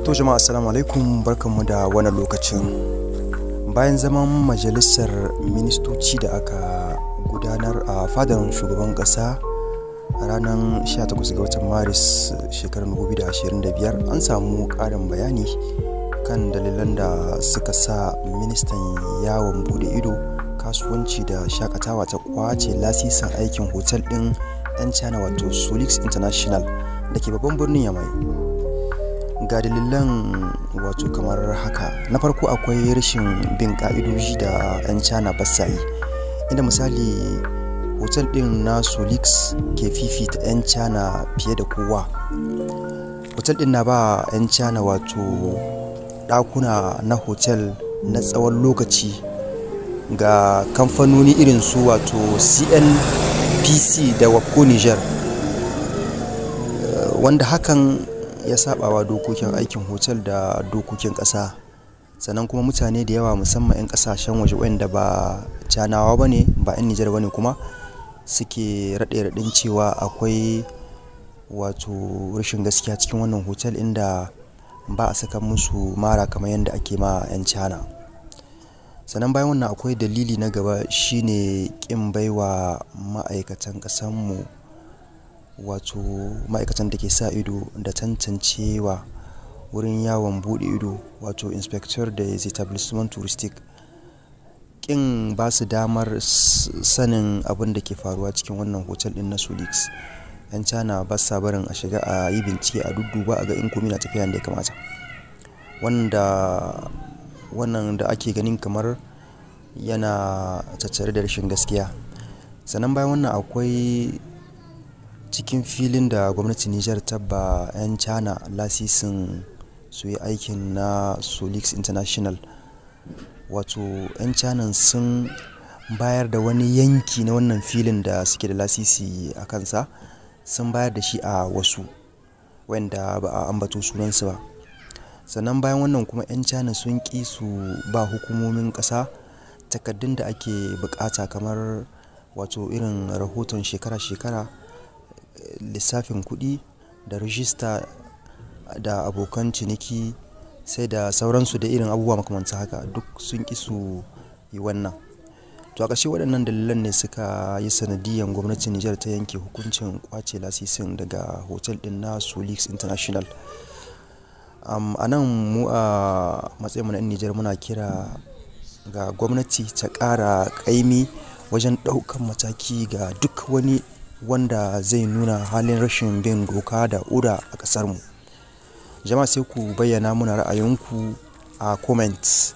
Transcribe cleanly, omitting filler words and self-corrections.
To jama'a, assalamu alaikum, barkanmu da wannan lokacin. Bayan zaman majalisar ministoci da aka gudanar a fadar shugaban ƙasa ranar 18 ga watan Maris shekarar 2025, an samu ƙarin bayani kan dalilan da suka sa ministan yawon bude ido, kasuwanci da shakatawa ta kwace lasisin aikin hotel ɗin 'yan China, wato Solix International, da ke babban birnin Yamai. Ga dalilan wato kamar haka: na farko, akwai rashin bin ka'idoji da 'yan China ba sa yi, inda misali hotel ɗin na Solix ke fifita 'yan China fiye da kowa. Hotel ɗin na ba 'yan China wato ɗakuna na hotel na tsawon lokaci ga kamfanoni irin su wato CNPC da Wapco Niger, wanda hakan ya sabawa dokokin aikin hotel da dokokin ƙasa. Sannan kuma mutane da yawa, musamman 'yan ƙasashen waje wanda ba Canawa ba ne, ba 'yan Nijar ba ne, kuma suke raɗe-raɗin cewa akwai wato rashin gaskiya cikin wannan hotel, inda ba a saka musu mara kamar yadda ake ma 'yan Cana. Sannan bayan wannan, akwai dalili na gaba, shine ƙin baiwa ma'aikatan ƙasanmu, wato ma'aikatan da ke sa ido da tantancewa wurin yawon bude ido, wato inspecteur des établissements touristiques, ƙin ba su damar sanin abin da ke faruwa cikin wannan hotel din na Solix. 'Yan Cana ba sa barin a shiga a yi bincike, a dudduba, a ga in komai na tafiya yadda ya kamata, wanda wannan da ake ganin kamar yana tattare da rashin gaskiya. Sannan bayan wannan, akwai cikin filin da gwamnatin Nijar ta ba 'yan China lasisin su yi aikin na Solix International, wato 'yan China sun bayar da wani yanki na wannan filin da suke da lasisi a kansa, sun bayar da shi a wasu wanda ba a ambato sunansu ba. Sannan bayan wannan kuma, 'yan China sun ƙi su ba hukumomin ƙasa takaddun da ake bukata, kamar wato irin rahoton shekara-shekara, lissafin kuɗi da rijista da abokan ciniki, sai da sauransu, da irin abubuwa makamantan haka. Duk sun ƙi su yi wannan. To a ƙarshe, waɗannan dalilan ne suka yi sanadiyan gwamnatin Nijar ta yanke hukuncin kwace lasisin daga hotel ɗin na Solix International. A nan mu a matsayin mu na 'yan Nijar muna kira ga gwamnati ta ƙara ƙaimi wajen ɗaukan mataki ga duk wani wanda zai nuna halin rashin bin doka da oda a ƙasar mu. Jama'a, sai ku bayyana muna ra'ayinku a comment.